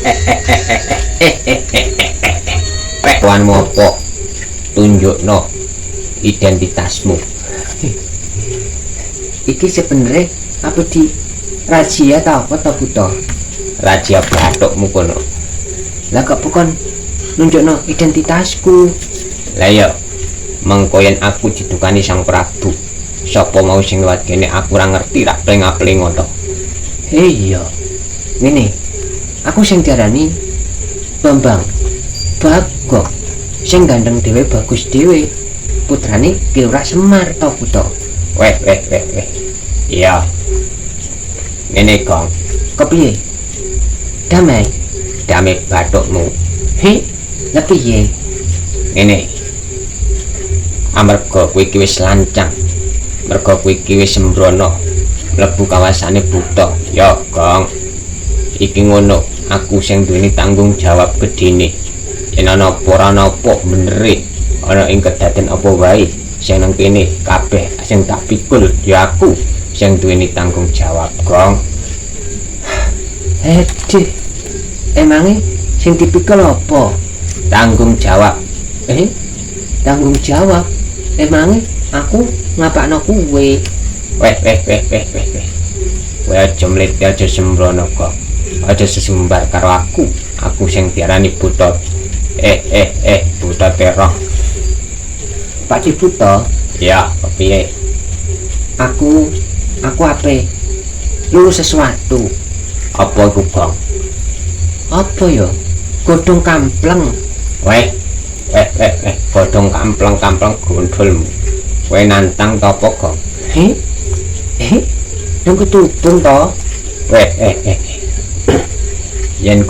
Eh eh eh eh eh eh. Tuanmu apa? Tunjukno identitasmu. Iki sebenarnya apa di razia ta apa ta, Buta? Razia bathukmu kono. Lah, kok bukan nunjukno identitasku? Lah ya, mengko yen aku didukani Sang Prabu. Sapa mau sing liwat kene, aku ora ngerti, rak pleng-plengo to. Iya. Ngene. Aku sing diarani Bambang Bagong. Sing ganteng dhewe, bagus dhewe. Putrane Ki Lurah Semar to, Buta. Weh weh weh weh. Iya. Ngene, Gong. Kepiye? Damai. Damai bathukmu. Hi, lah piye? Ngene. Amarga kowe iki wis lancang. Merga kowe iki wis sembrono mlebu kawasane buta. Ya, Gong. Iki ngono, aku sing duweni tanggung jawab gedene. Yen ana apa ora ana apa benere, ana ing kedaden apa wae sing nang kene kabeh sing tak pikul ya aku sing duweni tanggung jawab, Gong. Hedeh. Emange sing dipikul apa? Tanggung jawab. Eh? Tanggung jawab. Emange aku ngapakno kuwe? Weh weh weh weh weh weh. Kowe aja mlete, aja sembrono kok. Aja sesumbar karo aku. Aku sing diarani Buta. Eh eh eh, Buta Terong. Pak Buta? Ya, kepiye? Aku ape? Luru sesuatu. Apa iku, Bang? Apa ya? Godhong kampleng. Weh. Weh weh weh, godhong kampleng-kampleng gondholmu. Kowe nantang to apa, Gong? Heh? Eh? Nang ketubung to? Weh eh eh. Yen